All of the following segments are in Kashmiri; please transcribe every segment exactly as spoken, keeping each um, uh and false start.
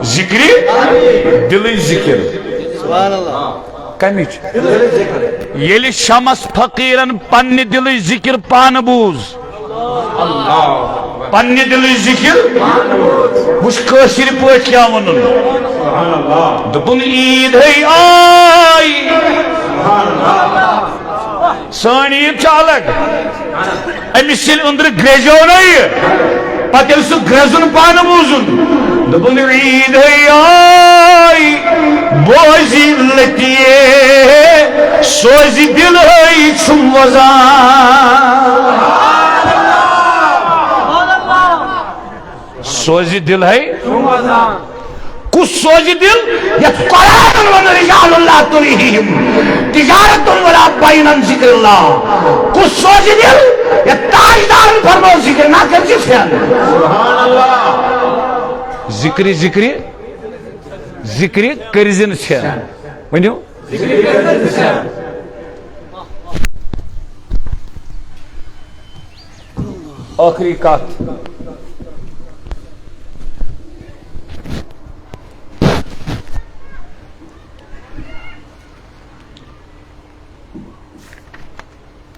ذکرِ دلٕچ ذکر۔ سبحان اللہ۔ کمِچ؟ ییٚلہِ شمس فقیرن پننہِ دلٕچ ذکر پانہٕ بوٗز، پننہِ دلٕچ ذکر، وٕچھ کٲشِر پٲٹھۍ کیٛاہ ووٚنُن۔ دوٚپُن، عیٖد ہے آے۔ سٲنۍ عیٖد چھِ الگ۔ أمِس ییٚلہِ أنٛدرٕ گرٛیٚزیو نہ یہِ، پتہٕ ییٚلہِ سُہ گرٛٮ۪زُن پانہٕ بوٗزُن، دوٚپُن، عیٖد ہے آے، بوزِ لطیف، سوزِ دِل ہے چھُم وۄزان۔ سوزِ دِل ہے۔ کُس سوزِ دِل؟ یتھ قرآنن ووٚن، رجال لا تلہیہم تجارت ولا بیع عن ذکر اللہ۔ کُس سوزِ دِل؟ یتھ تاجدارن فرموو، ذکر نہ کٔرزِ ژھٮ۪ن۔ ذکرِ، ذکرِ، ذکرِ کٔرزِ نہٕ ژھٮ۪ن۔ ؤنِو۔ ٲخری کتھ۔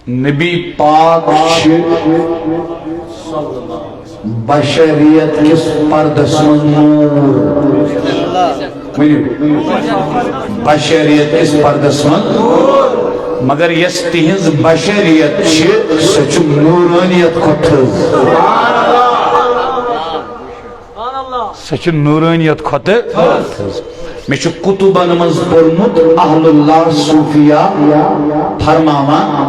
نبی پاک چھِ بشریت کِس پردس منٛز نوٗر۔ ؤنِو۔ بشریت کِس پردس منٛز، مگر یۄس تِہنٛز بشریت چھِ، سۄ چھِ نورانیت کھۄتہٕ تھٔز۔ سۄ چھِ نورانیت کھۄتہٕ تھٔز۔ مےٚ چھُ کُتُبن منٛز پوٚرمُت، اہل اللہ صوفیہ فرماوان،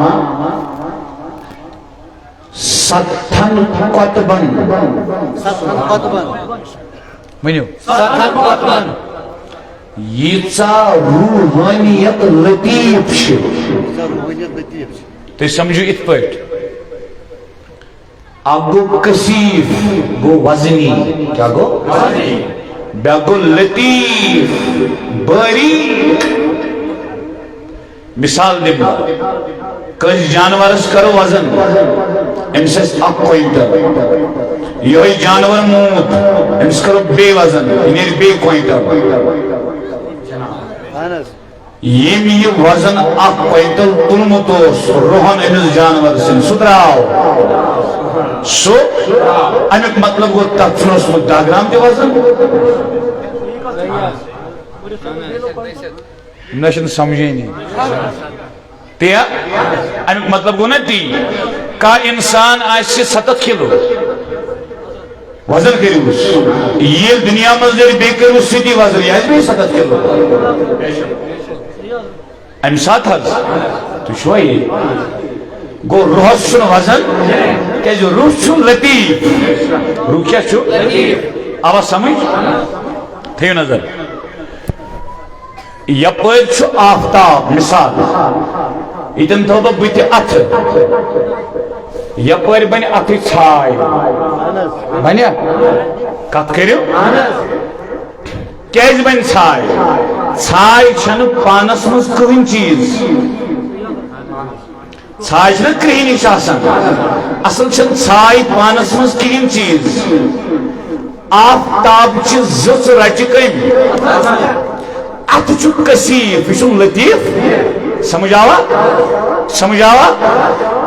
ستھن کۄتبن۔ ستھن کۄتبن۔ ؤنِو۔ ستھن کۄتبن۔ ییٖژاہ روحٲنیت لطیف چھِ۔ ییٖژاہ روحٲنیت لطیف چھِ۔ تُہۍ سمجھِو یِتھ پٲٹھۍ۔ اکھ گوٚو کثیف، گوٚو وزنی۔ کیٛاہ گوٚو؟ وزنی۔ بیٛاکھ گوٚو لطیف، باریک۔ مثال دِمہٕ بہٕ، کٲنٛسہِ جانورس کرو وزن، أمِس آسہِ اکھ کوینٹل، یِہوٚے جانور موٗد، أمِس کرو بیٚیہِ وزن، یہِ نیرِ بیٚیہِ کوینٹل۔ اہن حظ۔ ییٚمۍ یہِ وزن اکھ کوینٹل تُلمُت اوس، روحن أمِس جانور سٕنٛدۍ، سُہ درٛاو۔ سُہ، اَمیُک مطلب گوٚو، تَتھ چھُنہٕ اوسمُت دَہ گرام تہِ وزن۔ مےٚ چھُنہٕ سمجھٲنی۔ تی ہا؟ اَمیُک مطلب گوٚو نا تی، کانٛہہ اِنسان آسہِ ستتھ کِلوٗ، وزن کٔرِوُس۔ ییٚلہِ دُنیا منٛز نیرِ، بیٚیہِ کٔرِوُس سۭتی وزن، یہِ آسہِ بیٚیہِ ستتھ کِلوٗ۔ اَمہِ ساتہٕ حظ، تُہۍ چھِوا یہِ؟ گوٚو، روحس چھُنہٕ وزن، کیٛازِ روح چھُ لطیف۔ روح کیٛاہ چھُ؟ آوا سمجھ؟ تھٲیِو نظر۔ یپٲرۍ چھُ آفتاب، مثال، ییٚتٮ۪ن تھاوٕ بہٕ بٕتھِ اَتھٕ، یپٲرۍ بنہِ اَتھٕچ ژھاے۔ بنہِ؟ کتھ کٔرِو۔ کیٛازِ بنہِ ژھاے؟ ژھاے چھنہٕ پانس منٛز کٕہٕنۍ چیٖز۔ ژھاے چھنہٕ کرٛیٚہنِش آسان۔ اصل چھنہٕ ژھاے پانس منٛز کِہیٖنۍ چیٖز۔ آفتاب چہِ زٕژ رچہِ کٔمۍ؟ اتھٕ چھُ کثیف، یہِ چھُ لطیف۔ سمجھ آوا؟ سمجھ آوا؟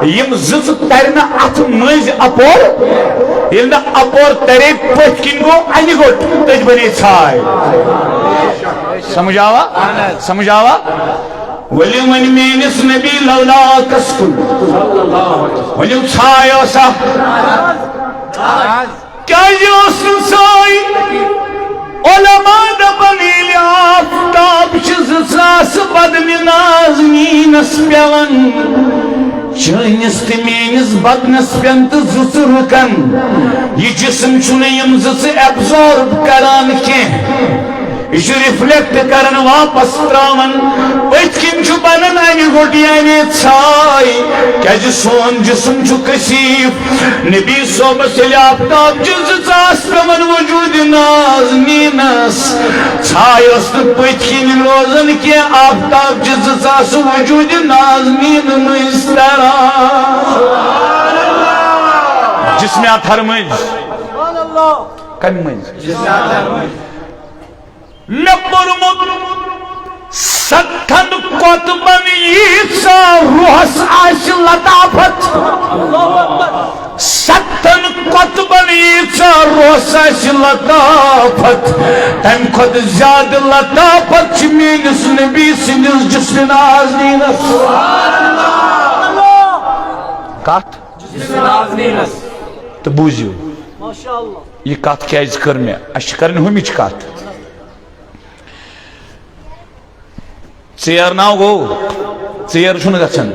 یِم زٕژ ترِ نہٕ اتھٕ مٔنٛزۍ اپور، ییٚلہِ نہٕ اپور ترے، پٔتھۍ کِنۍ گوٚو انہِ گوٚٹ، تٔتۍ بنے ژھاے۔ سمجھ آوا؟ سمجھ آوا؟ ؤلِو وۄنۍ میٲنِس نبی لولاکس کُن۔ ؤلِو ژھاے ٲسا؟ کیٛازِ ٲس نہٕ ژھاے؟ علماء دپان، ییٚلہِ آفتاب چھِ زٕ ساس بدنہِ نازنیٖنس پٮ۪وان، چٲنِس تہٕ میٲنِس بدنس پٮ۪ن تہٕ زٕژٕ رُکن، یہِ جسم چھُنہٕ یِم زٕژٕ ایبزارب کران کینٛہہ۔ یہِ چھُ ریفلیکٹ کران، واپس تراوان۔ پٔتھۍ کِنۍ چھُ بنان انہِ گوٚٹ یعنی ژھاے، کیازِ سون جسم چھُ کثیف۔ نبی صٲبس ییٚلہِ آفتاب چہِ زٕ ژاس پیوان وجود نازنینس، ژھاے ٲس نہٕ پٔتھۍ کِنۍ روزان کینٛہہ، آفتاب چہِ زٕ ژاس وجود نازنین مٔنٛزۍ تران۔ جسم اطہر مٔنٛزۍ۔ کمہِ مٔنٛزۍ؟ مےٚ پوٚرمُت، ستن کۄتبن ییٖژاہ روحس آسہِ لطافت، ستن کۄتبن ییٖژاہ روحس آسہِ لطافت، تمہِ کھۄتہٕ زیادٕ لطافت چھِ میٲنِس نبی سٕنٛدِس جسم نازنیٖنس۔ کتھ؟ تہٕ بوٗزِو، یہِ کتھ کیازِ کٔر مےٚ؟ اسہِ چھِ کرٕنۍ ہُمِچ کتھ۔ ژیر ناو گوٚو، ژیر چھُنہٕ گژھان۔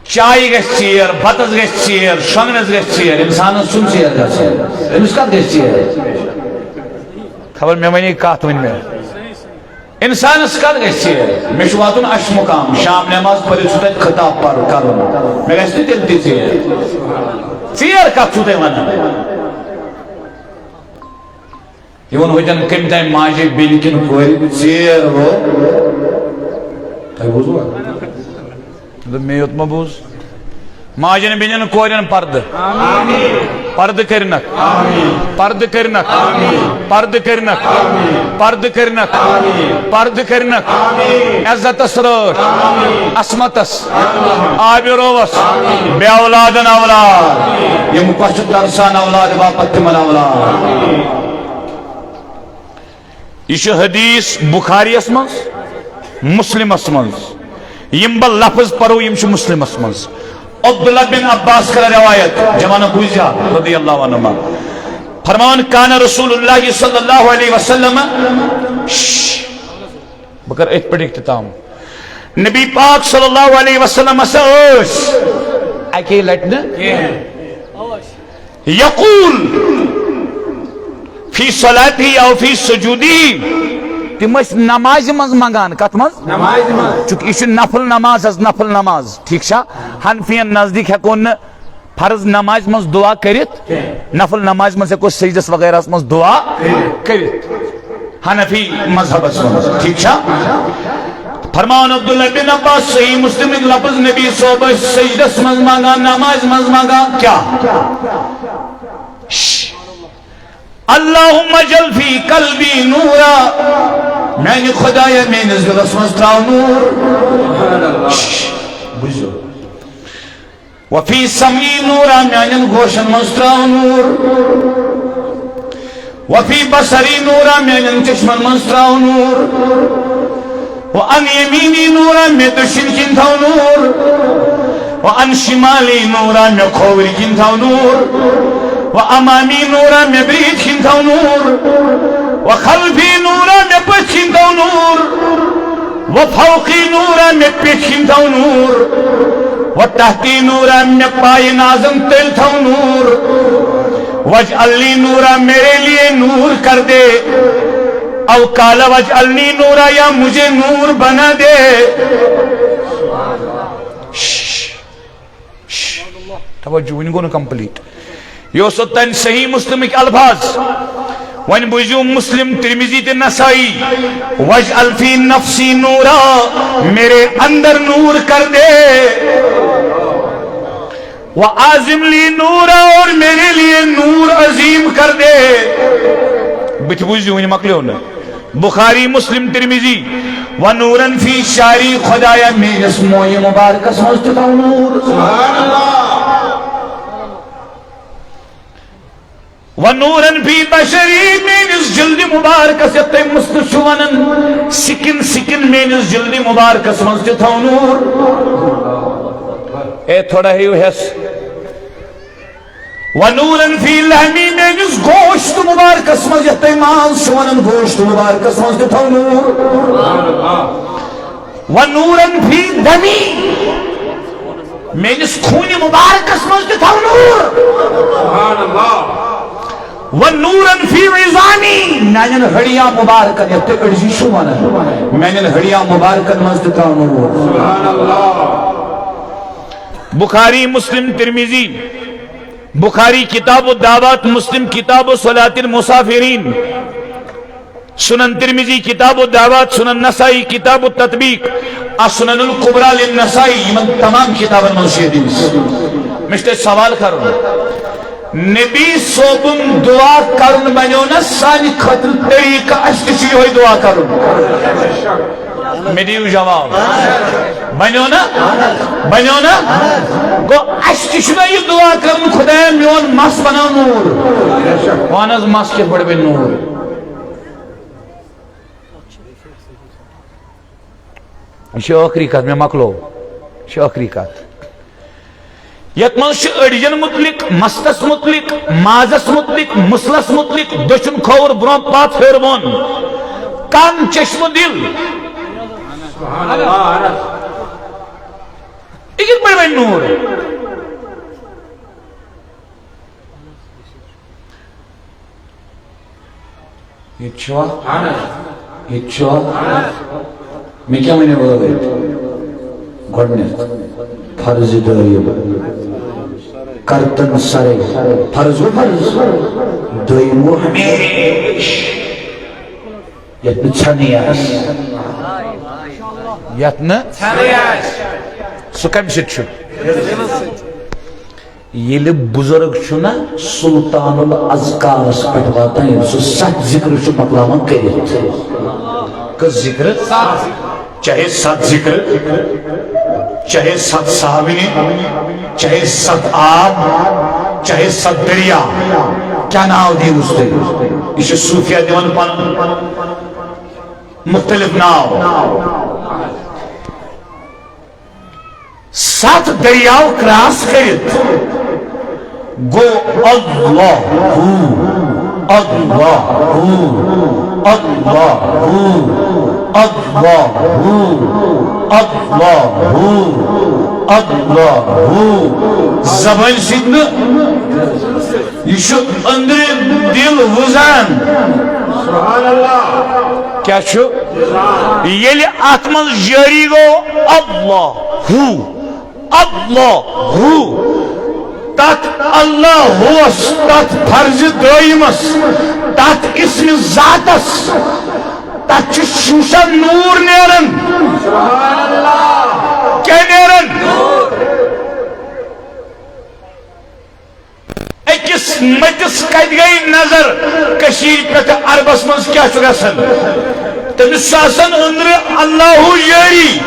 چایہِ گژھِ ژیر، بتس گژھِ ژیر، شۄنٛگنس گژھِ ژیر، انسانس چھُنہٕ ژیر گژھان۔ أمِس کتھ گژھِ ژیر؟ خبر مےٚ ونے کتھ وۄنۍ مےٚ۔ انسانس کتھ گژھِ ژیر؟ مےٚ چھُ واتُن اَشہِ مُقام، شام نماز پٔرِتھ چھُ تتہِ خطاب پر کرُن، مےٚ گژھِ نہٕ تیٚلہِ تہِ ژیر۔ ژیر کتھ چھُو تُہۍ ونان؟ یہِ ووٚن ہوٚتٮ۪ن کٔمۍ تام ماجہِ بیٚنہِ کِنہٕ کورِ ژیر گوٚو۔ تۄہہِ بوٗزوا؟ دوٚپ، مےٚ یوت ما بوٗز؟ ماجٮ۪ن بیٚنٮ۪ن کورٮ۪ن پردٕ۔ پردٕ کٔرنکھ۔ پردٕ کٔرنکھ۔ پردٕ کٔرنکھ۔ پردٕ کٔرنکھ۔ عزتس رٲچھ۔ عصمتس۔ آبروس۔ بے اولادن اولاد۔ یِم کۄس چھِ ترسان اولاد باپتھ تِمن اولاد۔ یہِ چھُ حدیث بخاریَس منٛز، مسلمس منٛز۔ یِم بہٕ لفظ پرو، یِم چھِ مسلمس منٛز۔ عبداللہ بن عباس کران روایت، جوانو بوٗزِو، رضی اللہ عنہما۔ فرماوان، کان رسول اللہ صلی اللہ علیہ وسلم، شش، بہٕ کرٕ أتھۍ پٮ۪ٹھ اختتام۔ نبی پاک صلی اللہ علیہ وسلم ہسا ٲسۍ اَکے لٹہِ نہٕ یقول فی صلاتی او فی سجودی۔ تِم ٲسۍ نمازِ منٛز منٛگان۔ کتھ منٛز؟ نمازِ منٛز۔ چونکہ یہِ چھُ نفل نماز حظ، نفل نماز۔ ٹھیک چھا؟ حنفین نزدیک ہیٚکو نہٕ فرض نمازِ منٛز دعا کٔرِتھ، نفل نمازِ منٛز ہیٚکو سجدس وغیرہس منٛز دعا کٔرِتھ۔ حنفی مذہبس منٛز۔ ٹھیک چھا؟ فرماوان عبداللہ بن عباس، صحیح مسلمٕکۍ لفظ، نبی صٲب ٲسۍ سجدس منٛز منٛگان، نمازِ منٛز منٛگان کیٛاہ؟ اللہم اجعل فی قلبی نورا، میانہِ خدایا، میٲنِس دِلس منٛز تراو نور۔ بوٗزِو۔ وفی سمعی نورا، میانٮ۪ن گوشن منٛز تراو نور۔ وفی بصری نورا، میانٮ۪ن چشمن منٛز تراو نور۔ وعن یمینی نورا، مےٚ دٔچھِنۍ کِنۍ تھاو نور۔ وعن شمالی نورا، مےٚ کھوورِ کِنۍ تھاو نور۔ وامامی نورا، مےٚ برٛونٛٹھۍ کِنۍ تھاو نور۔ وخلفی نورا، مےٚ پٔتھۍ کِنۍ تھاو نور۔ وفوقی نورا، مےٚ پیٚٹھۍ کِنۍ تھاو نور۔ وتحتی نورا، مےٚ پایہِ نازن تٔلۍ تھاو نور۔ واجعل لی نورا، میرے لیے نور کر دے۔ او قال واجعلنی نورا، یا مجھے نور بنا دے۔ شش، شش۔ توجہ، وۄنۍ گوٚو نہٕ complete۔ یہِ اوس اوٚتام صحیح مسلمٕکۍ الفاظ۔ وۄنۍ بوٗزِو مسلم، ترمذی تہٕ نسائی۔ واجعل فی نفسی نورا، میرے اندر نور کر دے۔ وعظم لی نورا، اور میرے لیے نور عظیم کر دے۔ بہٕ تہِ بوٗزِو، وۄنۍ مۄکلیو نہٕ۔ بخاری، مسلم، ترمذی۔ ونورا فی شعری، خدایا، میٲنِس مویہِ مبارکس منٛز تہِ تھاو نور۔ سبحان اللہ۔ ونورا فی بشری، میٲنِس جلدِ مبارکس، یتھ تُہۍ مُستہٕ چھِو ونان، سِکِن، سِکِن، میٲنِس جلدِ مبارکس منٛز تہِ تھاو نور۔ اے، تھوڑا ہیٚیِو ہٮ۪س۔ ونورا فی لحمی، میٲنِس گوشت مبارکس منٛز، یتھ تُہۍ ماز چھِو ونان، گوشت مبارکس منٛز تہِ تھاو نور۔ ونورا فی دمی، میٲنِس خوٗنہِ مبارکس منٛز تہِ تھاو نور۔ سبحان اللہ۔ ونورا فی عظامی، میانٮ۪ن ہڈیاں مبارکن، یتھ تُہۍ أڈجہِ چھِو ونان، میانٮ۪ن ہڈیاں مبارکن منٛز تہِ تھاو نور۔ سبحان اللہ۔ بخاری، مسلم، ترمذی۔ بخاری کتاب الدعوات، مسلم کتاب صلاة المسافرین، سنن ترمذی کتاب الدعوات، سنن نسائی کتاب التطبیق، السنن الکبریٰ للنسائی، یِمن تمام کتابن منٛز چھُ یہِ حدیث۔ مےٚ چھُ تۄہہِ سوال کرُن، نبی صٲبُن دُعا کرُن بنیو نا سانہِ خٲطرٕ طریٖقہٕ؟ اَسہِ تہِ چھُ یِہوٚے دُعا کرُن۔ مےٚ دِیِو جواب۔ بنیو نا؟ بنیو نا؟ گوٚو، اَسہِ تہِ چھُنہ یہِ دُعا کرُن، خۄدایا، میون مَس بناو نوٗر۔ وَن حظ، مَس کِتھ پٲٹھۍ بنہِ نوٗر؟ یہِ چھِ ٲخری کتھ، مےٚ مۄکلو۔ یہِ چھِ ٲخری کتھ۔ یتھ منٛز چھُ أڈجن مُتعلق، مستس مُتعلق، مازس مُتعلق، مُسلس مُتعلق، دٔچھُن کھووُر، برونٛہہ پتھ، ہیوٚر بۄن، کن، چشمہٕ، دِل۔ یہِ کِتھ پٲٹھۍ بنہِ نوٗر؟ ییٚتہِ چھُوا؟ ییٚتہِ چھُوا؟ مےٚ کیٛاہ ؤنِو ٲدۍ؟ گۄڈٕنٮ۪تھ فرض دٲیِم۔ کرتن سرے۔ فرض گوٚو فرض۔ دٲیِم گوٚو ہمیشہٕ۔ یَتھ نہٕ ژھٮ۪نٕے آسہِ۔ یَتھ نہٕ؟ سُہ کَمہِ سۭتۍ چھُ؟ ییٚلہِ بُزرگ چھُ نا سلطان الاذکارس پٮ۪ٹھ واتان، ییٚلہِ سُہ ستھ ذِکرٕ چھُ مۄکلاوان کٔرِتھ۔ کٔژ ذِکرٕ؟ چاہے ستھ ذِکرٕ، چاہے ستھ صحابنہِ، چاہے ستھ آب، چاہے ستھ دریا، کیٛاہ ناو دِیوس تُہۍ؟ یہِ چھُ صوٗفیا دِوان پنُن مُختٔلِف ناو۔ ستھ دٔریاو کراس کٔرِتھ گوٚو اللہ، اللہ، اللہ، اللہ، اللہ۔ زبٲنۍ سۭتۍ نہٕ، یہِ چھُ أنٛدرٕ دِل وُزان۔ سبحان اللہ۔ کیٛاہ چھُ؟ ییٚلہِ اَتھ منٛز جٲری گوٚو اللہ ہو، اللہ ہو، تَتھ اللہ ہوس، تَتھ فرضِ دٲیِمس، تَتھ اسمِ ذاتس، تَتھ چھُ شوٗشان نوٗر نیران۔ سبحان اللہ۔ کیٛاہ نیران؟ أکِس مٔتِس کتہِ گٔے نظر کٔشیٖرِ پٮ۪ٹھٕ عربس منٛز کیٛاہ چھُ گژھان؟ تٔمِس چھُ آسان أنٛدرٕ اللہُ جٲری،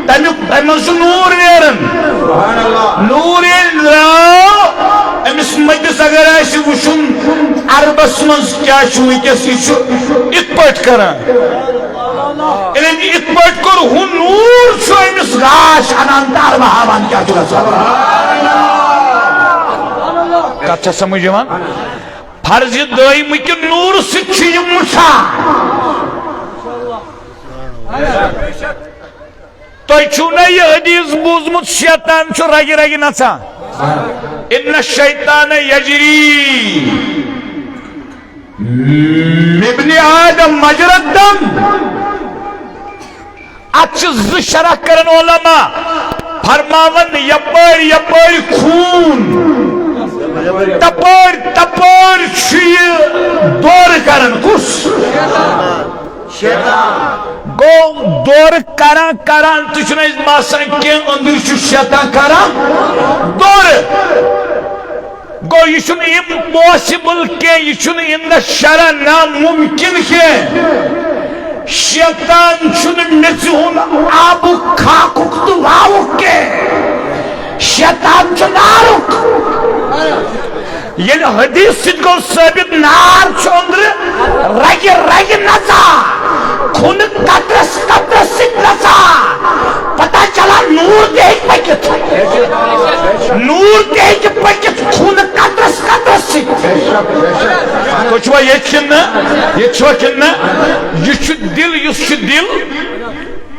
تمیُک، تمہِ منٛز چھُ نوٗر نیران۔ نوٗر ییٚلہِ درٛاو، أمِس مٔتِس اگر آسہِ وُچھُن عربس منٛز کیٛاہ چھُ وٕنکیٚس، یہِ چھُ یِتھ پٲٹھۍ کران۔ ییٚلہِ أمۍ یِتھ پٲٹھۍ کوٚر، ہُہ نوٗر چھُ أمِس گاش اَنان تہٕ عربہٕ ہاوان کیٛاہ چھُ گژھان۔ کَتھ چھا سمجھ یِوان؟ فرضِ دٲیمہٕ کہِ نوٗرٕ سۭتۍ چھُ یہِ مُچھان۔ تۄہہِ چھُو نہ یہِ حدیث بوٗزمُت، شیطان چھُ رگہِ رگہِ نژان؟ ان الشیطان یجری من ابن آدم مجرى الدم۔ اتھ چھِ زٕ شرح کران علماء، فرماوان یپٲرۍ یپٲرۍ خوٗن، تپٲرۍ تپٲرۍ چھُ یہِ دورٕ کران۔ کُس؟ گوٚو دورٕ کران کران تہِ چھُنہٕ اَسہِ باسان کینٛہہ، أنٛدٕرۍ چھُ شیطان کران دورٕ۔ گوٚو، یہِ چھُنہٕ impossible کینٛہہ، یہِ چھُنہٕ in the شرع ناممکن کینٛہہ۔ شیطان چھُنہٕ میٚژِ ہُنٛد آبُک، خاکُک تہٕ واوُک کینٛہہ۔ شیطان چھُ نارُک۔ ییٚلہِ حدیث سۭتۍ گوٚو ثٲبت، نار چھُ أنٛدرٕ رگہِ رگہِ نژان، خوٗنہٕ قطرس قطرس سۭتۍ نژان۔ پتہ چلان نوٗر تہِ ہیٚکہِ پٔکِتھ۔ نوٗر تہِ ہیٚکہِ پٔکِتھ خوٗنہٕ قطرس قطرس سۭتۍ۔ تُہۍ چھِوا ییٚتہِ کِنہٕ نہ؟ ییٚتہِ چھِوا کِنہٕ نہ؟ یہِ چھُ دِل، یُس چھُ دِل۔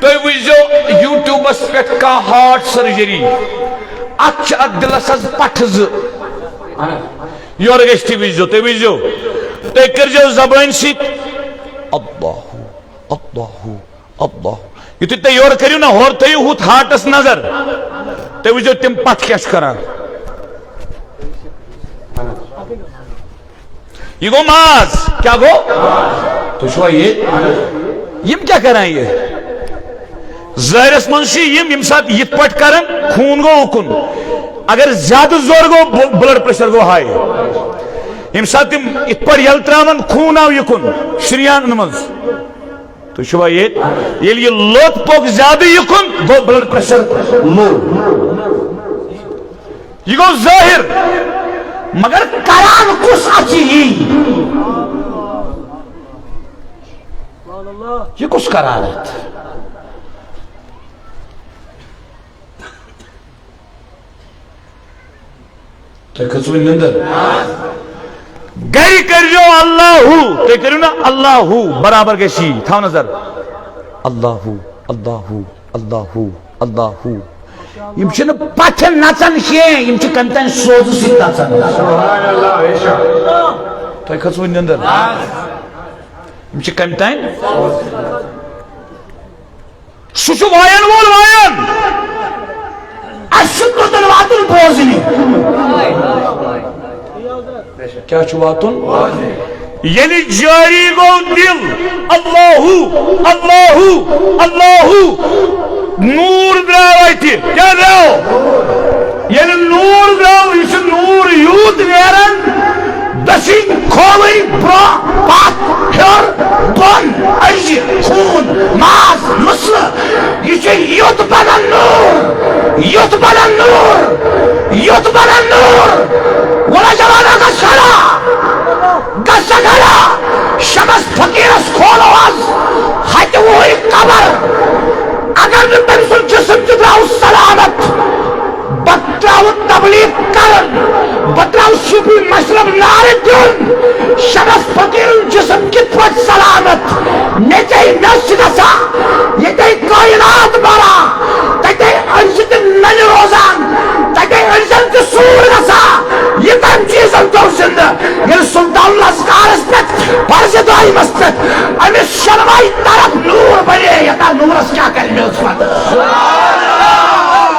تُہۍ وٕچھزیو YouTube-س پٮ۪ٹھ کانٛہہ heart surgery، اَتھ چھِ اَتھ دِلَس حظ پَٹھٕ زٕ۔ یورٕ گژھِ تہِ وٕچھزیو، تُہۍ وٕچھزیو، تُہۍ کٔرزیو زبٲنۍ سۭتۍ اللہ، اللہ، اللہ۔ یُتھُے تُہۍ یورٕ کٔرِو نہ، ہورٕ تھٲیِو ہُتھ heart-س نظر، تُہۍ وٕچھزیو تِم پَتھ کیٛاہ چھِ کران۔ یہِ گوٚو ماز۔ کیٛاہ گوٚو؟ تُہۍ چھِوا یہِ؟ یِم کیٛاہ کران یہِ؟ ظٲہرَس منٛز چھِ یِم، ییٚمہِ ساتہٕ یِتھ پٲٹھۍ کران، خوٗن گوٚو اُکُن۔ اگر زیادٕ زور گوٚو، بل-، بلڈ پریشر گوٚو ہاے۔ ییٚمہِ ساتہٕ تِم یِتھ پٲٹھۍ یَلہٕ ترٛاوَن، خوٗن آو یِکُن شریانَن منٛز۔ تُہۍ چھِوا ییٚتہِ؟ ییٚلہِ یہِ لوٚت پوٚک زیادٕ یِکُن، گوٚو بلڈ پریشر لو۔ یہِ گوٚو ظٲہِر، مگر کران کُس اَتھ یہِ یی؟ یہِ کُس کران اَتھ؟ تۄہہِ کھٔژوٕ نِندٕر؟ گرِ کٔرۍزیو اللہ ہو، تُہۍ کٔرِو نا اللہ ہو، برابر گژھِ یی۔ تھاو نظر۔ اللہ ہو، اللہ ہو، اللہ ہو، اللہ ہو۔ یِم چھِنہٕ پتھِ نژان کینٛہہ، یِم چھِ کمہِ تانۍ سوزٕ سۭتۍ نژان۔ سبحان اللہ، بے شک۔ تۄہہِ کھٔژوٕ نِندٕر؟ یِم چھِ کمہِ تانۍ؟ سُہ چھُ وایَن وول وایَن۔ اَسہِ چھُ توٚتَن واتُن بوزنہِ۔ کیٛاہ چھُ واتُن؟ ییٚلہِ جٲری گوٚو دِل، اللہ، اللہ، اللہ، نوٗر درٛاو اَتہِ۔ کیٛاہ درٛاو؟ ییٚلہِ نوٗر درٛاو، یہِ چھُ نوٗر یوٗت نیران، دٔچھِنۍ کھووٕرۍ، برٛونٛہہ، پتھ، ہیوٚر، بۄن، أڈجہِ، خوٗن، ماز، مٕسلہٕ۔ یہِ چھُ یُتھ بنان نوٗر، یُتھ بنان نوٗر، یُتھ بنان نوٗر۔ وَلہٕ جوانا گژھ کھڑا، گژھ کھڑا۔ شمس فقیٖرس کھولو از ہتہِ وُہٕرۍ قبر۔ اگر نہٕ تٔمۍ سُنٛد جسم تہِ درٛاو سلامت، بہٕ ترٛاوٕ تبلیغ کرُن، بہٕ ترٛاوٕ صوفی مشرب نعرٕ دیُن۔ شمس فقیٖرُن جسم کِتھ پٲٹھۍ سلامت؟ مےٚ ژےٚ مےٚ چھِ گژھان، ییٚتے کائنات بَران، تَتے أنۍ زِ تِم نَنہِ روزان، تَتے أنۍ زَن تہِ سوٗر گژھان۔ یہِ کَمہِ چیٖزَن پیوٚو زِندٕ؟ ییٚلہِ سلطان الازکارَس پٮ۪ٹھ فرضِ دائمَس پٮ۪ٹھ أمِس شرمائی طرف نور بنے، یتا نورس کیا کر میوچ پتہ۔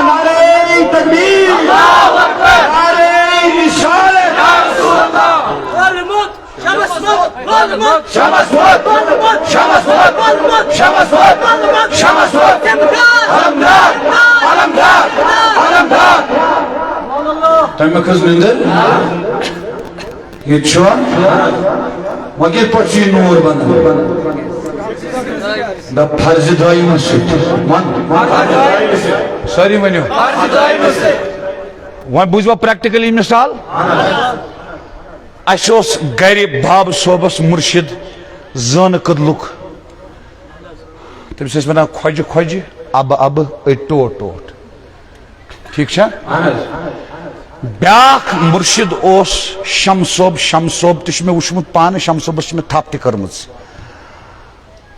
نعرہ تکبیر، نعرہ رسالت۔ شمس ووت، شمس ووت، شمس ووت، شمس ووت۔ علمدار، علمدار، علمدار۔ تمہِ کھٔژ نندر۔ ییٚتہِ چھُوا؟ وۄنۍ کِتھ پٲٹھۍ چھُ یہِ نوٗر بنان؟ دَپ فرضِ دائمس سۭتۍ۔ وَن۔ سٲری ؤنِو۔ وۄنۍ بوٗزوا practically مثال؟ اَسہِ اوس گرِ بابہٕ صٲبس مُرشِد زٲنہٕ کٔدلُک۔ تٔمِس ٲسۍ ونان کھۄجہِ کھۄجہِ، اَبہٕ اَبہٕ، أٹۍ ٹوٹھ ٹوٹھ۔ ٹھیک چھا؟ بیاکھ مرشد اوس شمس صٲب۔ شمس صٲب تہِ چھُ مےٚ وُچھمُت پانہٕ، شمس صٲبس چھِ مےٚ تھپھ تہِ کٔرمٕژ۔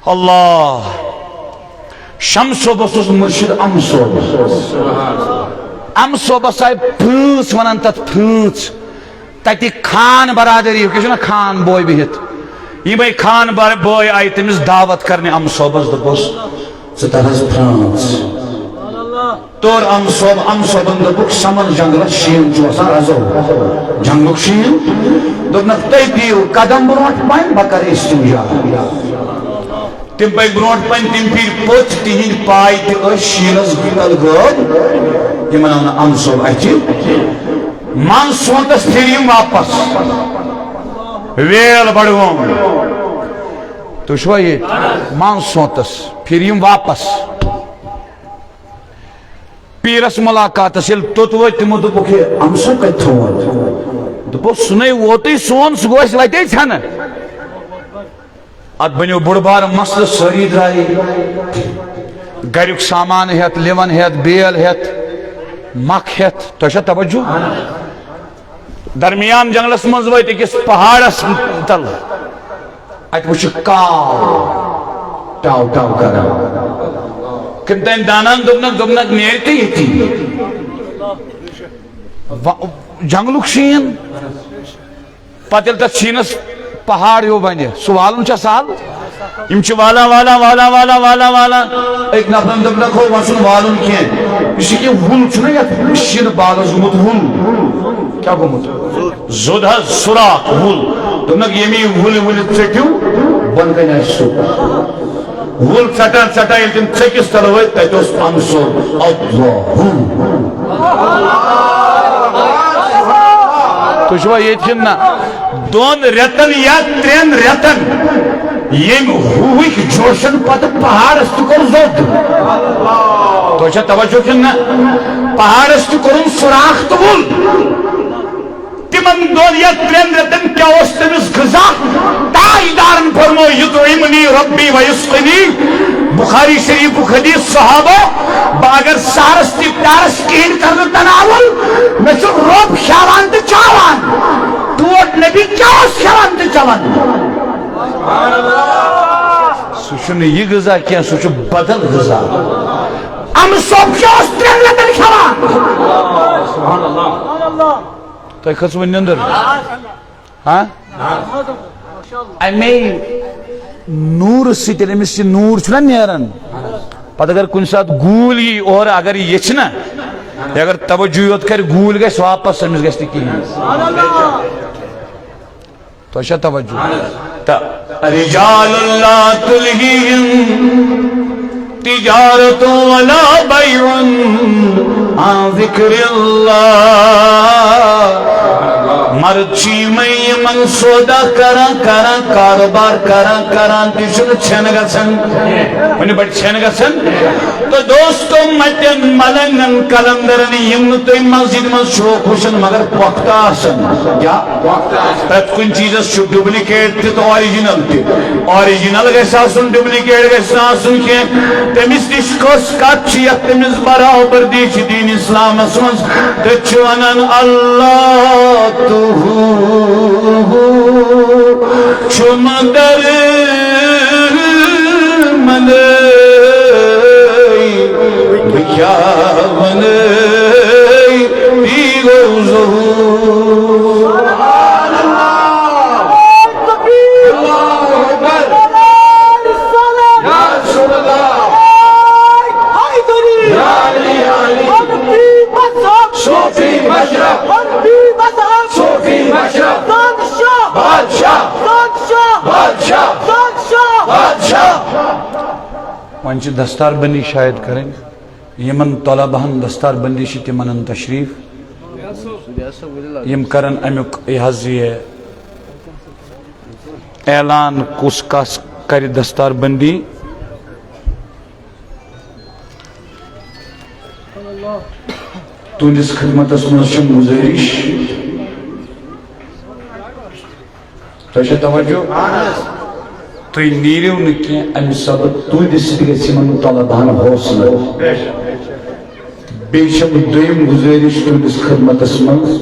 اللہ! شمس صٲبس اوس مرشد ام صٲب۔ ام صٲبس آیہِ پھٲنٛژ، ونان تتھ پھٲنٛژ۔ تتہِ خان برادری، کیٛاہ چھُ نہ خان بوے بِہِتھ؟ یِمے خان بر-، بوے آیہِ تٔمِس دعوت کرنہِ ام صٲبس، دوٚپُس، "ژٕ تر حظ فرانس۔" توٚر ام صٲب، ام صٲبن دوٚپُکھ، "سمن جنگلس شیٖن چھُ آسان رزو، جنگُک شیٖن۔" دوٚپنکھ، "تُہۍ دِیِو قدم برونٛٹھ پہن، بہٕ کرٕ استنجا۔" تِم پٔکۍ برونٛٹھ پہن، تِم پھِرۍ پٔتۍ، تِہِنٛدۍ پاے تہِ ٲسۍ شیٖنس تل غٲب۔ یِمن آو نہٕ ام صٲب اَتھِ۔ منٛز سونتس پھِرۍ یِم واپس۔ ویل بڑوم۔ تُہۍ چھِوا ییٚتہِ؟ منٛز سونتس پھِرۍ یِم واپس۔ پیٖرس مُلاقاتس ییٚلہِ توٚت وٲتۍ، تِمو دوٚپُکھ، "ہے، ام صٲب کتہِ تھوٚوُن؟" دوٚپُکھ، "سُہ نے ووتُے سون، سُہ گوٚو اَسہِ لتے ژھٮ۪نہٕ۔" اتھ بنیو بوٚڑ بار مسلہٕ، سٲری درٛایہِ گریُک سامان ہٮ۪تھ، لِوَن ہٮ۪تھ، بیل ہٮ۪تھ، مکھ ہٮ۪تھ۔ تۄہہِ چھا توجہ؟ درمیان جنگلس منٛز وٲتۍ أکِس پہاڑس تل۔ اتہِ وٕچھِ کاو ٹاو ٹاو کران۔ کٔمۍ تام دانان دوٚپنکھ، دوٚپنکھ، "نیرِ تہِ ییٚتی۔ و-، جنگلُک شیٖن۔" پتہٕ ییٚلہِ تتھ شیٖنس پہاڑ ہیوٗ بنہِ، سُہ والُن چھا سہل؟ یِم چھِ والان، والان، والان، والان، والان، والان۔ أکۍ نفرن دوٚپنکھ، "ہو، وۄنۍ چھُنہٕ والُن کینٛہہ۔ یہِ چھُ یہِ وُل چھُنہ یتھ شیٖنہٕ بالس گوٚمُت وُل۔" کیٛاہ گوٚمُت؟ زوٚد حظ، سُراخ، وُل۔ دوٚپنکھ، "ییٚمہِ یہِ وُلہِ وُلہِ ژٔٹِو، بۄنہٕ کنہِ آسہِ سُہ۔" وُل ژٹان ژٹان ییٚلہِ تِم ژٔکِس تل وٲتۍ، تتہِ اوس ام صٲب۔ اللہ۔ تُہۍ چھِوا ییٚتہِ کِنہٕ نہ؟ دۄن رٮ۪تن یا ترٛٮ۪ن رٮ۪تن ییٚمۍ ہوہٕکۍ جوشن پتہٕ پہاڑس تہِ کوٚر زوٚد۔ تۄہہِ چھا توجہ کِنہٕ نہ؟ پہاڑس تہِ کوٚرُن سوراخ تہٕ وُل۔ تِمن دۄن یا ترٛٮ۪ن رٮ۪تن کیٛاہ اوس تٔمِس غذا؟ تاجدارن فرموو، "یطعمنی ربی و یسقنی۔" بخاری شریفُک حدیث، صحابہ، بہٕ اگر سحرس تہِ پیارس کِہیٖنۍ کرنہٕ تناول، مےٚ چھُ رۄب کھیاوان تہٕ چاوان۔ ٹوٹھ نبی کیٛاہ اوس کھیاوان تہٕ چاوان؟ سُہ چھُنہٕ یہِ غذا کینٛہہ، سُہ چھُ بدل غذا۔ امہٕ سوٚپ کیٛاہ اوس ترٛٮ۪ن رٮ۪تن کھیاوان؟ تۄہہِ کھٔژوٕ نِندٕر؟ ہاں؟ امے نوٗرٕ سۭتۍ ییٚلہِ أمِس یہِ نوٗر چھُنہ نیران، پتہٕ اگر کُنہِ ساتہٕ گوٗلۍ یی اورٕ، اگر یہِ ییٚژھِ نہ، یہِ اگر توجہ یوت کرِ، گوٗلۍ گژھِ واپس، أمِس گژھِ نہٕ کِہیٖنۍ۔ تۄہہِ چھا توجہ؟ تہٕ رجال لا تلہیہم تجارت ولا بیع عن ذکر اللہ۔ مرد چھِ یِمے یِمن سودا کران، کران، کاروبار کران، کران تہِ چھُنہٕ ژھٮ۪ن گژھان۔ ؤنِو بڑٕ ژھٮ۪ن گژھان۔ تہٕ دوستو، متٮ۪ن ملنگن قلندرن، یِم نہٕ تُہۍ مسجد منٛز شوق وٕچھان مگر پۄختہٕ آسان۔ کیٛاہ؟ پرٛٮ۪تھ کُنہِ چیٖزس چھُ ڈُپلِکیٹ تہِ تہٕ آرِجِنل تہِ۔ آرِجِنل گژھِ آسُن، ڈُپلِکیٹ گژھِ نہٕ آسُن کینٛہہ۔ تٔمِس نِش کۄس کتھ چھِ یتھ تٔمِس برابردی چھِ دین اسلامس منٛز؟ تہٕ چھِ ونان، اللہ تہٕ ہو چھُم در منٛدے، بہٕ کیٛاہ وَنَے، تی گوٚو ظہوٗر۔ سبحان اللہ۔ اللہ اکبر۔ یا رسول اللہ۔ یا علی، یا علی۔ صوفی مشرب۔ صوفی مشرب۔ بادشاہ۔ بادشاہ۔ بادشاہ۔ بادشاہ۔ وۄنۍ چھِ دستار بندی شاید کرٕنۍ۔ یِمن طلبہن دستار بندی چھِ، تِم انن تشریف۔ یِم کرن امیُک یہِ حظ یہِ اعلان، کُس کس کرِ دستار بندی۔ تُہنٛدِس خدمتس منٛز چھم گُزٲرِش، تۄہہِ چھا توجہ؟ تُہۍ نیٖرِو نہٕ کینٛہہ، امہِ سببہٕ تُہنٛدِ سۭتۍ گژھِ یِمن طلبہن حوصلہٕ۔ بیٚیہِ چھم دوٚیِم گُزٲرِش تُہنٛدِس خدمتس منٛز،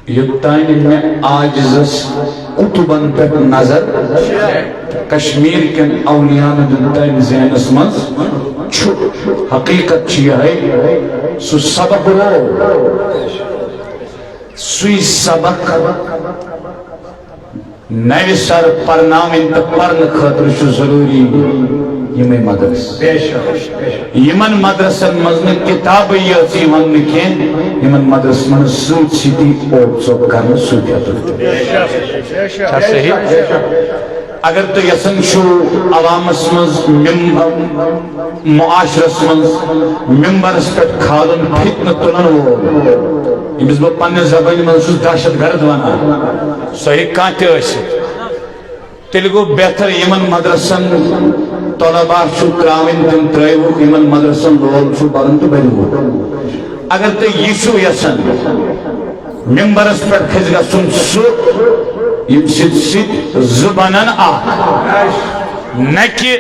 یوٚتانۍ مےٚ عاجزس کُتُبن پٮ۪ٹھ نظر، کشمیر کٮ۪ن اولیاءن دیُت تٔمۍ ذہنس منٛز چھُ۔ حقیقت چھِ یِہے، سُہ سبق گوٚو، سُے سبق نوِ سر پرناوٕنۍ تہٕ پرنہٕ خٲطرٕ چھُ ضروٗری یِمے مدرسہٕ۔ بے شک، بے شک۔ یِمن مدرسن منٛز نہٕ کتابٕے یٲژ یِوان نہٕ کینٛہہ، یِمن مدرسن منٛز سۭتۍ سۭتی اوٚت ژوٚپ کرنہٕ سۭتۍ ہیوٚتُکھ تہِ۔ بے شک، بے شک۔ چھا صحیح؟ بے شک۔ اگر تُہۍ یژھان چھِو عوامس منٛز مم-، معاشرس منٛز ممبرس پٮ۪ٹھ کھالُن فتنہٕ تُلن وول، ییٚمِس بہٕ پننہِ زبٲنہِ منٛز چھُس دہشت گرد ونان، سُہ ہیٚکہِ کانٛہہ تہِ ٲسِتھ۔ تیٚلہِ گوٚو بہتر، یِمن مدرسن طلبا چھُ ترٛاوٕنۍ، تِم ترٛٲوِکھ، یِمن مدرسن لول چھُ برُن تہٕ بٔرِوُکھ۔ اگر تُہۍ یہِ چھِو یژھان، ممبرس پٮ۪ٹھ کھسہِ گژھُن سُہ، ییٚمہِ سۭتۍ سۭتۍ زٕ بنن اکھ، نہ کہِ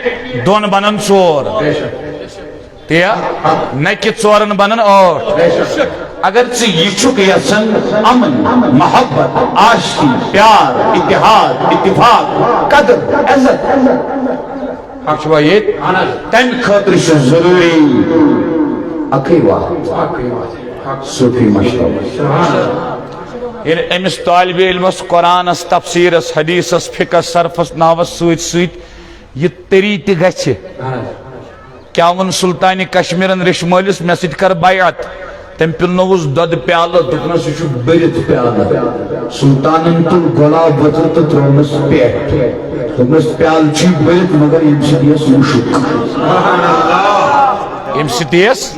دۄن بنن ژور۔ تی ہا؟ نہ کہِ ژورن بنن ٲٹھ۔ اگر ژٕ یہِ چھُکھ یژھان، امن، محبت، عاشقی، پیار، اتحاد، اتفاق، قدر، عزت، حق چھُوا ییٚتہِ؟ تمہِ خٲطرٕ چھُ ضروٗری اکٕے وَتھ، صوفی مشرب۔ ییٚلہِ أمِس طالبِ علمس قرآنس، تفسیرس، حدیثس، فقہس، صرفس، نحوس سۭتۍ سۭتۍ یہِ تٔری تہِ گژھِ، کیٛاہ ووٚن سلطانِ کشمیرن ریشمٲلِس، مےٚ سۭتۍ کر بیعت؟ تٔمۍ پِلنووُس دۄدٕ پیالہٕ، دوٚپنس، یہِ چھُ بٔرِتھ پیالہٕ۔ سلطانن تُل گۄلاب ؤتٕر تہٕ ترٛوونس پٮ۪ٹھ۔ دوٚپنس، پیالہٕ چھُے بٔرِتھ، مگر ییٚمہِ سۭتۍ یِیَس مُشُک۔ ییٚمہِ سۭتۍ یِیَس؟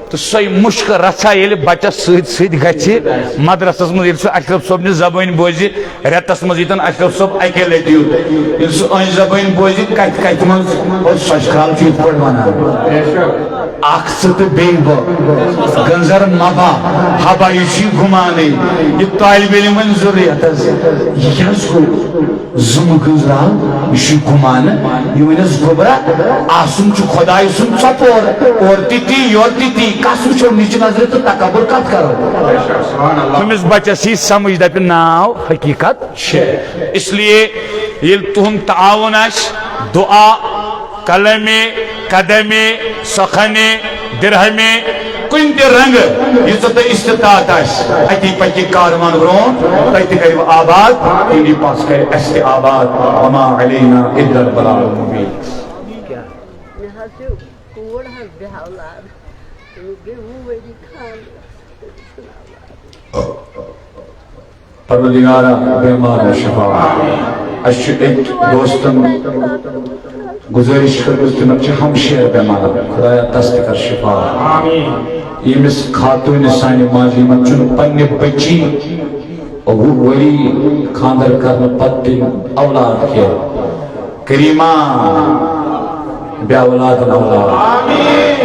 تہٕ سۄے مُشکہٕ رژھا ییٚلہِ بچس سۭتۍ سۭتۍ گژھِ مدرسس منٛز، ییٚلہِ سُہ اشرف صٲبنہِ زبٲنۍ بوزِ، رٮ۪تس منٛز ییٚتٮ۪ن اشرف صٲب اکے لٹہِ یوت، ییٚلہِ سُہ أہنٛزِ زبٲنۍ بوزِ، کتھِ کتھِ منٛز، اور سۄ چھِ کران چھُ یِتھ پٲٹھۍ ونان، اکھ ژٕ تہٕ بیٚیہِ بہٕ، گٔنزر مبا، ہبا، یہِ چھُ یہِ گُمانٕے، یہِ طالب علم وۄنۍ ضروٗرت حظ، یہِ کیٛاہ حظ گوٚو؟ زُمہٕ گٔنٛزراو، یہِ چھُ گُمانہٕ، یہِ ؤنِس گوٚبرا، آسُن چھُ خۄداے سُنٛد ژۄپور، اورٕ تہِ تی، یورٕ تہِ تی، کَس وٕچھو نِچہِ نظرِ تہٕ تکبر کَتھ کَرو؟ تٔمِس بَچَس یی سمجھ، دَپہِ ناو حقیٖقت چھِ۔ اس لیے ییٚلہِ تُہُنٛد تعاوُن آسہِ، دُعا، قلمے، قدمے، سخنے، درہمے، کُنہِ تہِ رنگہٕ یہِ ژےٚ تۄہہِ استطاعت آسہِ، اتی پکہِ کاروان برونٛٹھ، تۄہہِ تہِ کَرِ آباد، تِہِنٛدِ پاس کَرِ اَسہِ تہِ آباد۔ وما علینا الا البلاغ المبین۔ مےٚ حظ چھِ کوٗر حظ بے اولاد۔ بیٚیہِ وُہ ؤری خانٛدرَس۔ پروردگارا، بیمارن شفا۔ اسہِ چھُ أکۍ دوستن گزٲرِش کٔرمٕژ، تِمن چھِ ہمشیر بیمار۔ خدایا، تس تہِ کر شفا۔ ییٚمِس خاتوٗنہِ سانہِ ماجہِ، یِمن چھُنہٕ پننہِ بچی وُہ ؤری خانٛدر کرنہٕ پتہٕ تہِ اولاد کینٛہہ۔ کریما، بے اولادن اولاد۔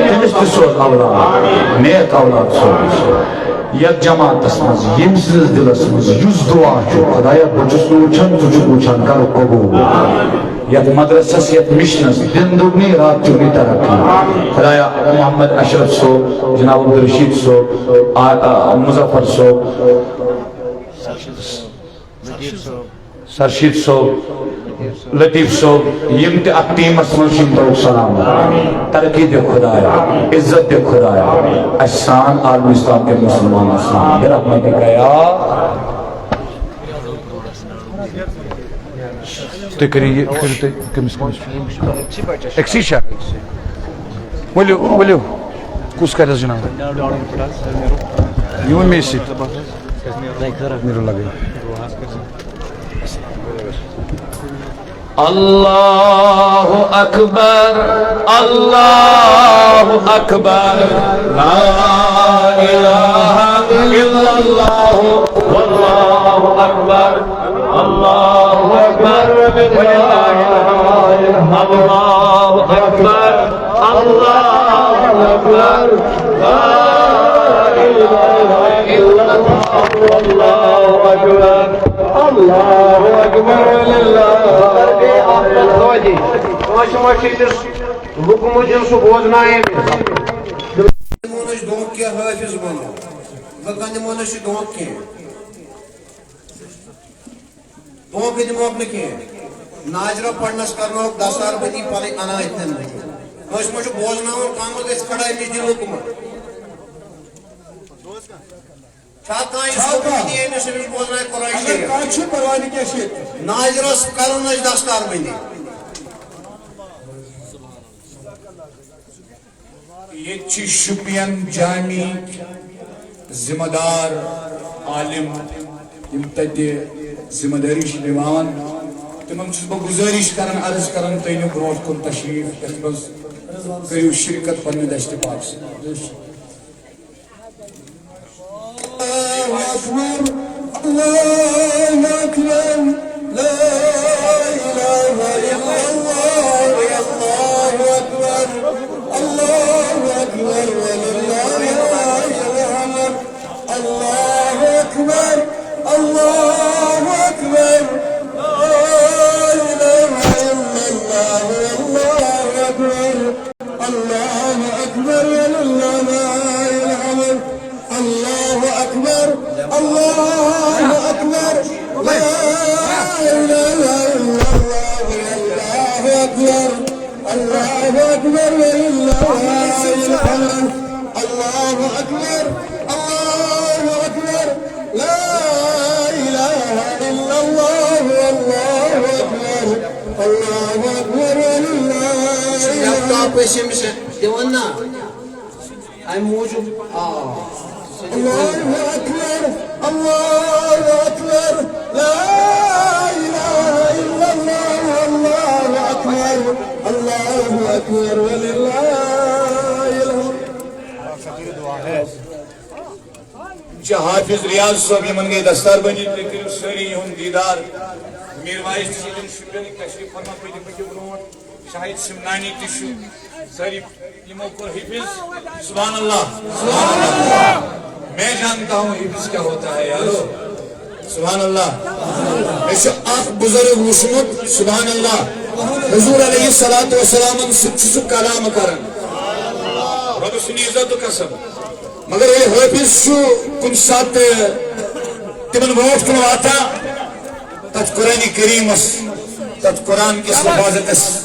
تٔمِس تہِ سوز اولاد، نیک اولاد سوز۔ یتھ جماعتس منٛز، ییٚمۍ سٕنٛدِس دِلس منٛز یُس دُعا چھُ، خدایا، بہٕ چھُس نہٕ وٕچھان، ژٕ چھُکھ وٕچھان، کرُکھ قبوٗل۔ یتھ مدرسس، یتھ مشنس، دِن دوٚگنی، رات چُگنی ترقی۔ خدایا، محمد اشرف صٲب، جناب عبدالرشید صٲب، آ، آ، مظفر صٲب، سرشید صٲب، لطیف صٲب، یِم تہِ اتھ ٹیمس منٛز چھِ، یِم ترٛٲوُکھ سلامت۔ ترقی دِ خدایا، عزت دِ خدایا، اسہِ سان عالم اسلام کٮ۪ن مسلمانن سان، برحمتک یا۔ تُہۍ کٔرِو یہِ، کٔرِو تُہۍ کٔمِس، کٔمِس؟ أکسٕے چھا؟ ؤلِو، ؤلِو۔ کُس کَرٮ۪س جِناب؟ یہِ ووٚن مےٚ سۭتۍ۔ نیرو لگٲیِتھ۔ اللہ اکبر، اللہ اکبر، لا الہ الا اللہ، واللہ اکبر، اللہ اکبر، اللہ اکبر، اللہ اکبر، لا الہ الا اللہ، اللہ اکبر، اللہ اکبر، وللہ۔ کٲنٛسہِ ما چھُ أمِس لوٚگمُت یُن سُہ بوزنایہِ أمِس؟ دِمو نہٕ أسۍ دھونٛکہٕ کینٛہہ، حٲفظ بنو۔ لُکن دِمو نہٕ أسۍ یہِ دھونٛکہٕ کینٛہہ۔ دھونٛکہٕ دِموکھ نہٕ کینٛہہ۔ ناظرہ پرنس کرنوکھ دستار بندی پنٕنۍ انا اتنن بندی۔ کٲنٛسہِ ما چھُ بوزناوُن، کانٛہہ ما گژھِ کھڑا أمِس دِنُک ما؟ چھا کانٛہہ یُس چھا کانٛہہ؟ دِیہِ أمِس، أمِس بوزنایہِ قرآن اگر شریف؟ کانٛہہ چھُ، پرواے نہٕ کینٛہہ، چھُ ییٚتہِ۔ ناظرس کرو نہٕ أسۍ دستار بندی۔ ییٚتہِ چھِ شُپین جامعٕکۍ ذمہٕ دار عالم، یِم تَتہِ ذمہٕ دٲری چھِ نِوان، تِمن چھُس بہٕ گُزٲرِش کران، عرض کران، تُہۍ أنِو برونٛٹھ کُن تشریٖف، یَتھ منٛز کٔرِو شرکت پننہِ دستہِ پاک سۭتۍ۔ اللہ اکبر، اللہ اکبر، لا الہ الا اللہ، اللہ اکبر، اللہ اکبر، وللہ الحمد، اللہ اکبر، اللہ اکبر، لا الہ الا اللہ، اللہ اکبر۔ اللہ اکبر وللہ الحمد۔ اللہ اکبر، اللہ اکبر، لا الہ الا اللہ، اللہ اکبر، اللہ اکبر وللہ الحمد۔ اللہ اکبر، اللہ اکبر، لا الہ الا اللہ، اللہ اکبر، اللہ اکبر وللہ الحمد۔ لیپ ٹاپ ٲسۍ أمِس دِوان نا؟ اَمہِ موٗجوٗب، آ۔ اللہ اکبر، اللہ اکبر، لا الہ الا اللہ، اللہ اکبر، اللہ اکبر، وللہ الحمد۔ حافظ ریاض صٲب، یِمن گٔے دستار بٔنِتھ، تُہۍ کٔرِو سٲری یِہُنٛد دیٖدار۔ میٖر واعظ تہِ چھِ تِم شُپینٕکۍ، تشریٖف فرما، پٔکِو، پٔکِو برونٛٹھ۔ شاہد سمنانی تہِ چھُ، سٲری یِمو کوٚر حفظ۔ سبحان اللہ، سبحان اللہ۔ میں جانتا ہوں حفظ کیا ہوتا ہے یارو۔ سبحان اللہ۔ مےٚ چھُ اکھ بُزرگ وُچھمُت، سبحان اللہ، حضور علیہ الصلوۃ والسلامن سۭتۍ چھُ سُہ کلام کران۔ رۄبہٕ سُنٛد عزت و قسم۔ مگر ییٚلہِ حٲفظ چھُ کُنہِ ساتہٕ تِمن برونٛٹھ کُن واتان، تتھ قرآن کریمس، تتھ قرآن کِس حفاظتس،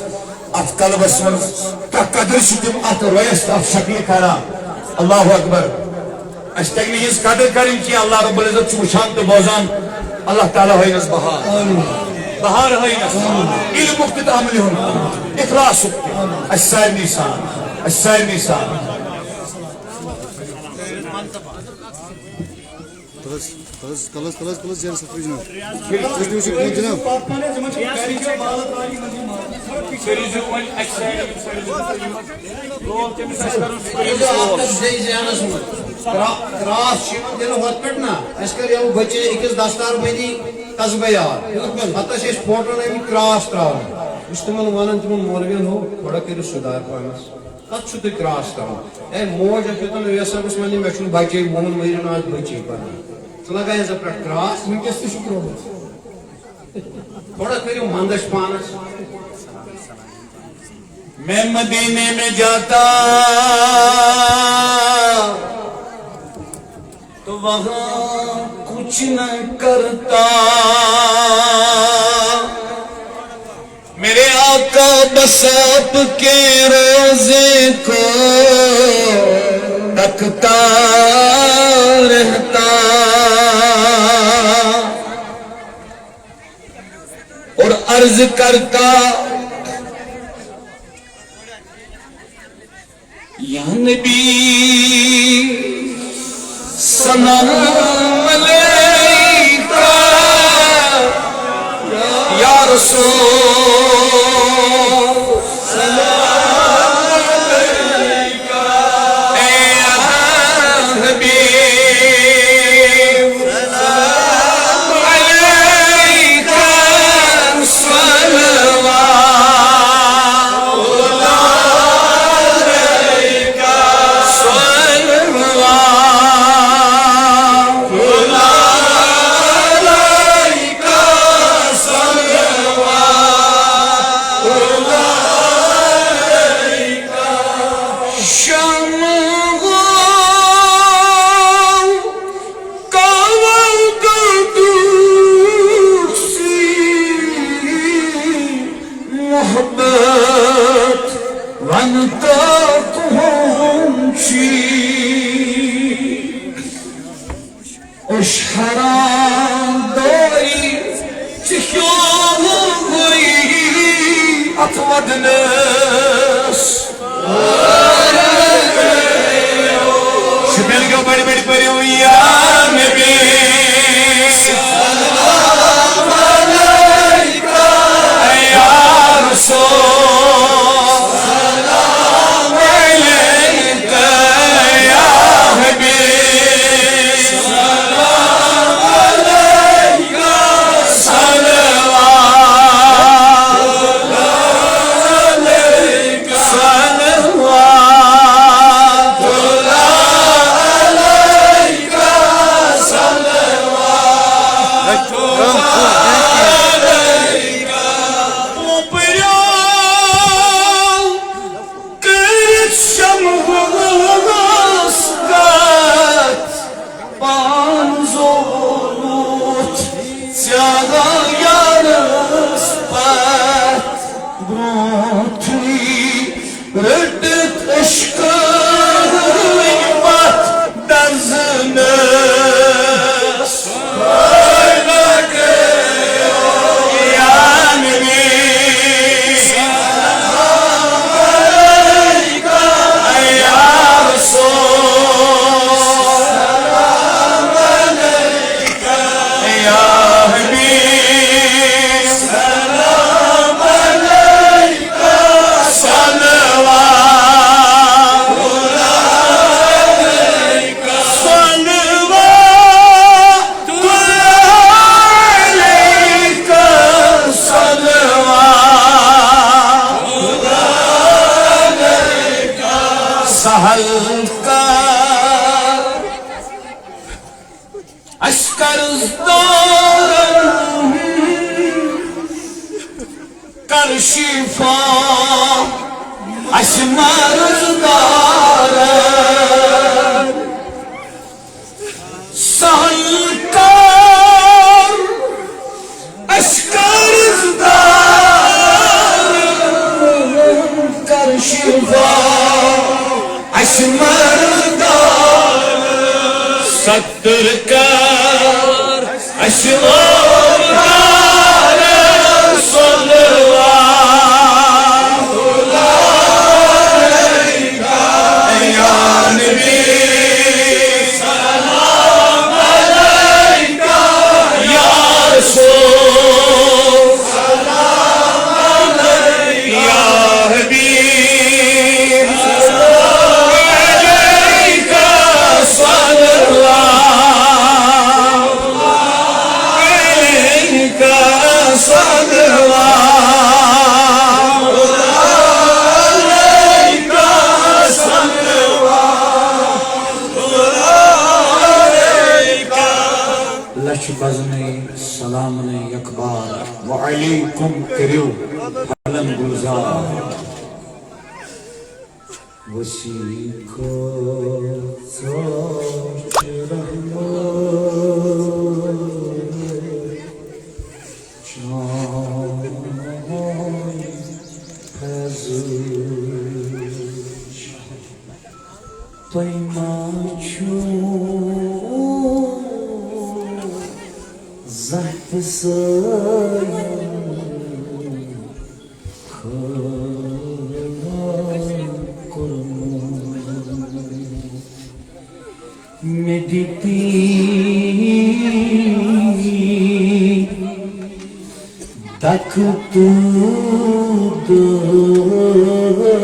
اتھ قلبس منٛز کانٛہہ قدر چھِ تِم اتھ رویس تہٕ اتھ شکلہِ کران۔ اللہ اکبر۔ اسہِ تگہِ نہٕ یِہنٛز قدر کرٕنۍ کینٛہہ۔ اللہ رب العزت چھُ وٕچھان تہٕ بوزان۔ اللہ تعالیٰ ہٲینس بہار۔ بہار ہٲینس۔ علمُک تہِ تہٕ عملہِ ہُنٛد۔ اخلاصُک تہِ۔ اسہِ سارنٕے سان۔ اسہِ سارنٕے سان۔ تَلہٕ حظ، تَلہٕ حظ، تَلہٕ حظ، تَلہٕ حظ، زینَس اَتھ پٮ۪ٹھ جِناب۔ تُہۍ تہِ وٕچھِو پوٗرٕ جِناب۔ کرا-، کراس چھُ یِوان دِنہٕ ہُتھ پٮ۪ٹھ نہ، اَسہِ کٔر یَوٕ بَچے أکِس دَستار بٔنی قصبہٕ یار۔ پَتہٕ ٲسۍ أسۍ فوٹوَن آمٕتۍ کراس ترٛاوان۔ بہٕ چھُس تِمَن وَنان، تِمَن مولوِیَن ہو، تھوڑا کٔرِو سُدھار پانَس۔ تَتھ چھُو تُہۍ کراس ترٛاوان۔ اے موج ٲس یوٚتَن ویسَر اوس وَنان، مےٚ چھُنہٕ بَچے، وُہَن ؤرِین آز بَچے پَران۔ ژٕ لَگایَکھ زَن پٮ۪ٹھ کراس۔ وٕنکیٚس تہِ چھُ ترٛوومُت۔ تھوڑا کٔرِو مَندَچھ پانَس۔ میں مدینے میں جاتا تو وہاں کچھ نہ کرتا۔ میرے آقا بس آپ کے روضے کو تکتا رہتا اور عرض کرتا، یا نبی سلام علیکہ، یا رسول سلام علیکہ، اے حبیب سلام علیکہ، صلوات محبت ون تو کون سی، اس حرام داری چہ کیوں ہوئی اتھ ودنس۔ شُپین کیو بڑِ بڑِ پٔرِو یا نبی۔ یا رسول، سلام علیک یا حبیب، سلام علیک، صلوات علیک، صلوات۔ اسہِ قرض دارن کر شفا، اسہِ مرض دارن سہل کر، اسہِ قرض دارن کر شفا، اسہِ مرض دارن ستر کر، اسہِ اوتار صلوات علیک یا نبی، سلام علیک یا رسول، سلام علیک یا حبیب، علیک صلوات، علیک صلوات، علیک صلوات، علیک۔ لچھ بزنٕے سلامنٕے یکبار وعلیکم کٔرِو پھلن گُلزار۔ وسیع خٲر ژاچ رحمت چانہِ فیضٕچ۔ تۄہہِ ما چھُو زانٛہہ تہِ سٲیِل خٲر کوٚرمُت؟ مےٚ دِتی دکہٕ تہٕ دٲے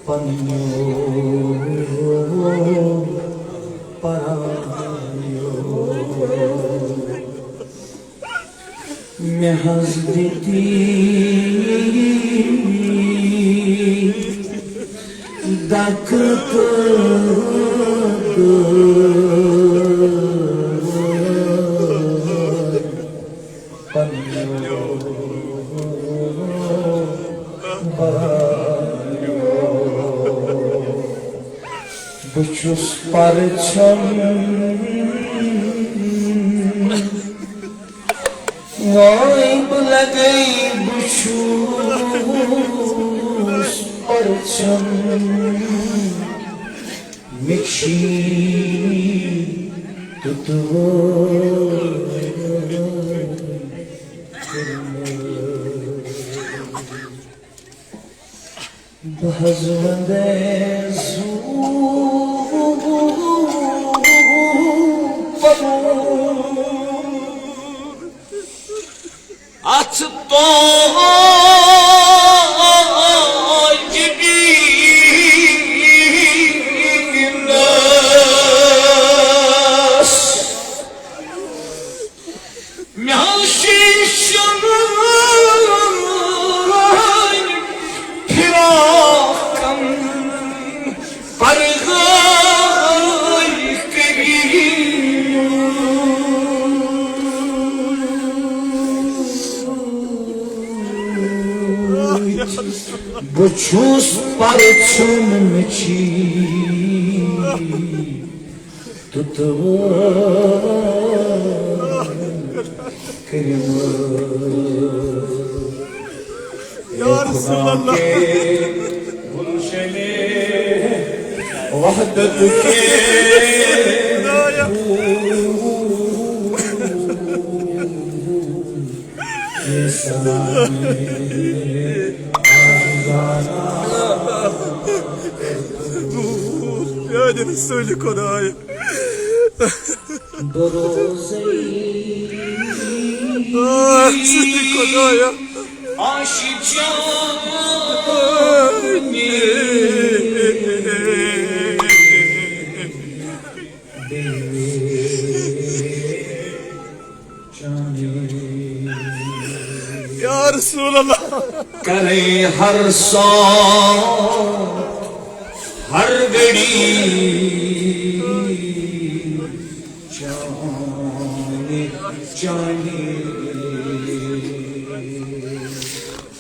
پننیو پرایو۔ مےٚ حظ دِتی دکہٕ تہٕ دٲے پننیو پرایو۔ بہٕ چھُس پرچم، وٲے بہٕ لگے، بہٕ چھُس پرچم، مےٚ چھِی تُتوٲے کٔرمٕژ۔ بہٕ حظ وندے زوٗ پَلو۔ اَتھ توجہ دِنَس۔ مےٚ شیٖشن فراقن پرغٲے کٔرِتھ۔ بہٕ چھُس پرچم، مےٚ چھِی تُتوٲے کٔرمٕژ۔ یا رسول اللہ۔ گلشن وحدت کے میانہِ رسول خدایا۔ بہٕ روزے آ، رسول خدایا۔ عاشق جان۔ یا رسول اللہ۔ کرے ہر ساتھ ہر گھڑی چانی چانی۔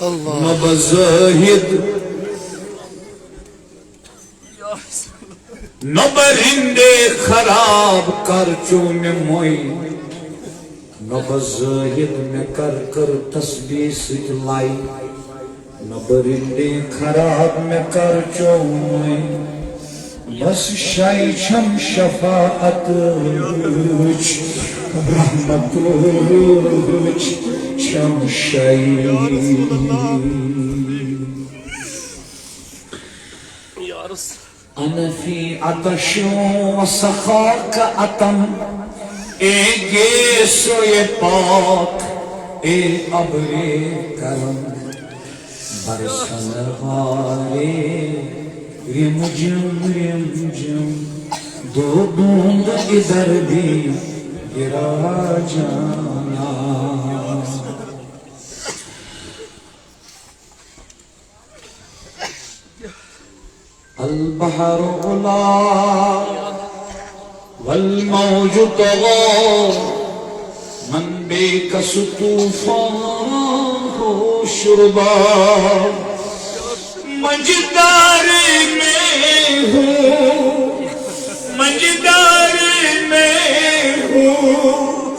اللہ۔ نہ بزاہد نہ برندے خراب کر چو مے موئی، نہ بزاہد مے کر کر تسبیح سچ لائی۔ نہ برندے خراب مے کر چو موئی، بس شائی چھم شفاعت وچ، رحمت وچ چھم شائی۔ انا فی عطش و سخاک عطم، اے گیس و اے پاک، اے ابر کرم، برسن ہارے رم جم رم جم، دو بوند ادھر بھی گرا جانا۔ البحر علا والموج طغى، من بے کس طوفان ہو شربا۔ منجدار میں ہوں، منجدار میں ہوں،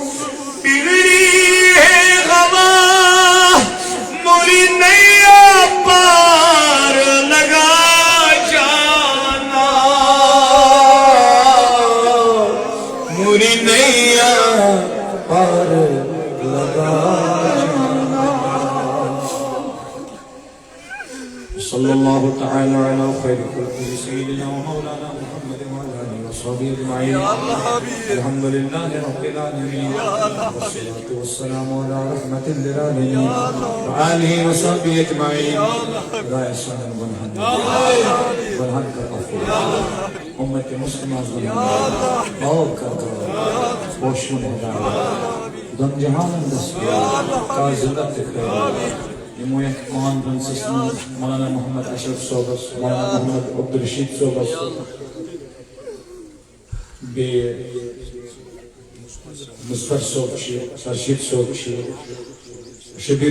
بگڑی ہے ہوا، موری نیا پار لگا جانا، موری نیا پار لگا جانا۔ صلى الله تعالى على خير خلقه سيدنا ومولانا محمد وعلى آله وصحبه أجمعين. الحمد لله رب العالمين، والصلاة والسلام على رحمة للعالمين وآله وصحبه أجمعين. خدایا سانٮ۪ن گۄنہن، گۄنہن کر عفو، امت مسلمہ گۄنہن معاف کر، پوشون ہدایت، دۄن جہانن دستگیر، کر زندہ تہ خیر۔ یِمو یتھ کانفرنسس منٛز مولانا محمد اشرف صٲبس، مولانا محمد عبدالرشید صٲبس، بیٚیہِ مظفر صٲب چھِ، خورشید صٲب چھِ، شبیر